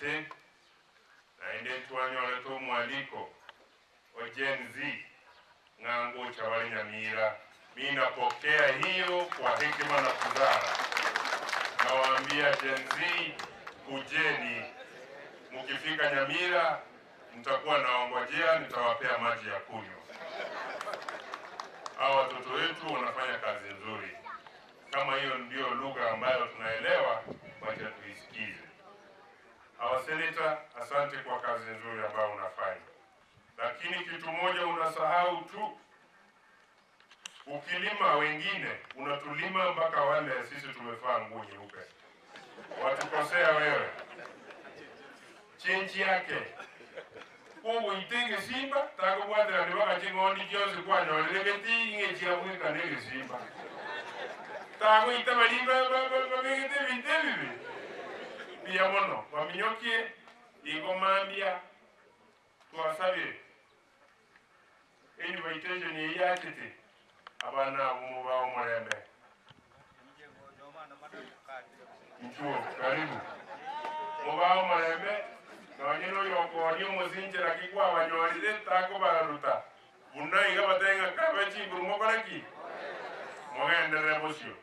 Ase naende ntwanyorete omwaliko o Gen Z ng'a ngocha bare Nyamira. Mi napokea hiyo kwa hekima na busara. Nawaambia Gen Z kujeni, mukifika Nyamira nitakuwa nawangojea, nitawapea maji ya kunywa. Hawa watoto wetu wanafanya kazi nzuri. Kama hiyo ndio lugha ambayo tunaelewa, wacha tuisikize. Our senator, asante kwa kazi nzuri ambayo unafanya, lakini kitu moja unasahau tu, ukilima wengine unatulima mpaka wale sisi tumevaa nguo nyeupe, watukosea wewe. Chenji yake kogoita egesimba takobwatera nibaka ching'ondi chionsi kwanyorire geti ing'e chiabweka na egesimba tagoita bari babegete ebinto ebibe mbuya mono baminyokie igo mambia twasabire invitation eye yachete abana abo mobao omorembe nchuo karibu mobao omorembe nonye noyokoria omosinchera ki kwabanyorire takobaruta buna iga batenga kabe chinguru mokore ki mogenderere bosio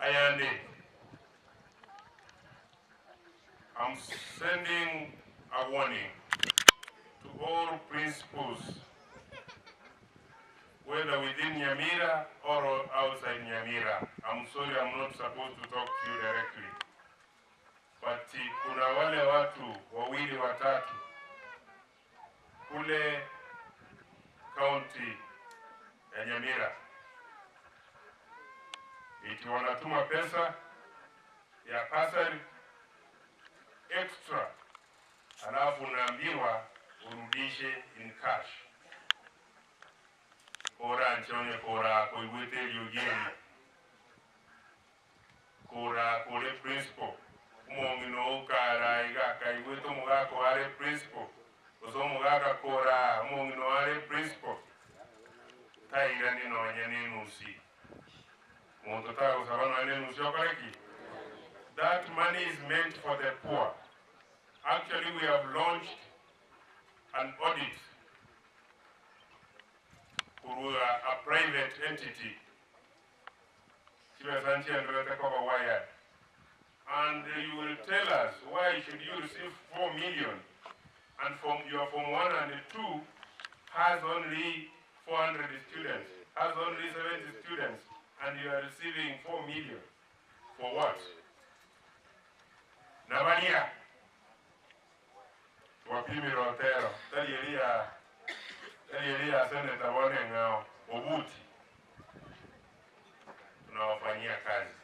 ayande. I'm sending a warning to all principals, whether within Nyamira or outside Nyamira. I'm sorry, I'm not supposed to talk to you directly. But kuna wale watu wawili watatu kule county ya Nyamira eti wanatuma pesa ya bursary extra, alafu unaambiwa urudishe in cash. Kora nchonye kora koigwete riogeri kora kore principal omong'ina okara iga kaigwete omogaka are principal gose omogaka kora omong'ina are principal tairani nonye na enusi monto tagosaba nonye na enusi okore ki. That money is meant for the poor. Actually, we have launched an audit through a private entity. Chibesa nchienderete koba wired. And you will tell us why should you receive 4 million and from your Form 1 and 2 has only 400 students, has only 70 students, and you are receiving 4 million. For what? Nabalia. Wapimire Otero, tari eria tari eria Senator bone ng'ao Obuti. Tunawafanyia kazi.